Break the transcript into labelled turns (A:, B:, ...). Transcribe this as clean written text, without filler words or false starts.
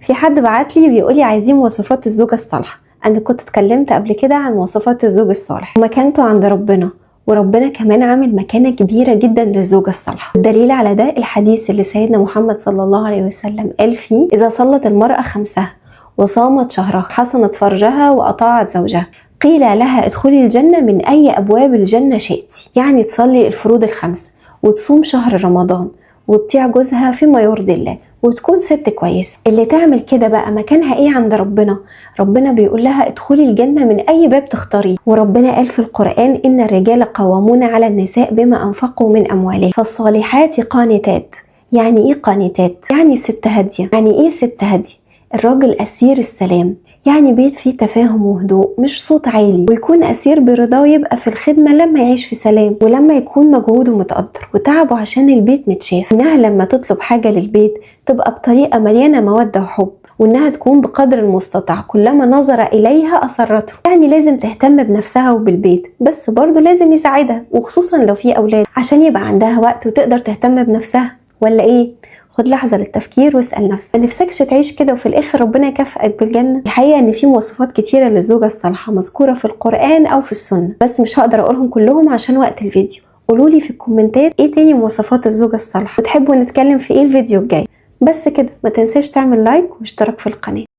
A: في حد بعت لي بيقول لي عايزين مواصفات الزوجة الصالحة. انا كنت اتكلمت قبل كده عن مواصفات الزوج الصالح ومكانته عند ربنا، وربنا كمان عامل مكانة كبيرة جدا للزوجة الصالحة. الدليل على ده الحديث اللي سيدنا محمد صلى الله عليه وسلم قال فيه: إذا صلت المرأة خمسها وصامت شهرها حصنت فرجها وأطاعت زوجها قيل لها ادخلي الجنة من أي أبواب الجنة شئت. يعني تصلي الفروض الخمسة وتصوم شهر رمضان وتطيع جوزها فيما يرضي الله وتكون ست كويسة. اللي تعمل كده بقى مكانها ايه عند ربنا؟ ربنا بيقول لها ادخلي الجنة من اي باب تختاريه. وربنا قال في القرآن ان الرجال قوامون على النساء بما انفقوا من اموالهم فالصالحات قانتات. يعني ايه قانتات؟ يعني ست هادية. يعني ايه ست هادية؟ الراجل اسير السلام، يعني بيت فيه تفاهم وهدوء مش صوت عالي، ويكون أسير برضاه يبقى في الخدمة لما يعيش في سلام، ولما يكون مجهوده متقدر وتعبه عشان البيت متشاف. إنها لما تطلب حاجة للبيت تبقى بطريقة مليانة مودة وحب، وإنها تكون بقدر المستطاع كلما نظر إليها أسرته. يعني لازم تهتم بنفسها وبالبيت، بس برضه لازم يساعدها، وخصوصا لو في أولاد عشان يبقى عندها وقت وتقدر تهتم بنفسها. ولا إيه؟ خد لحظة للتفكير واسأل نفسك، ما نفسكش تعيش كده وفي الآخر ربنا يكافئك بالجنة؟ الحقيقة إن في مواصفات كتيرة للزوجة الصالحة مذكورة في القرآن أو في السنة، بس مش هقدر أقولهم كلهم عشان وقت الفيديو. قولولي في الكومنتات إيه تاني مواصفات الزوجة الصالحة وتحبوا نتكلم في إيه الفيديو الجاي. بس كده، ما تنساش تعمل like واشتراك في القناة.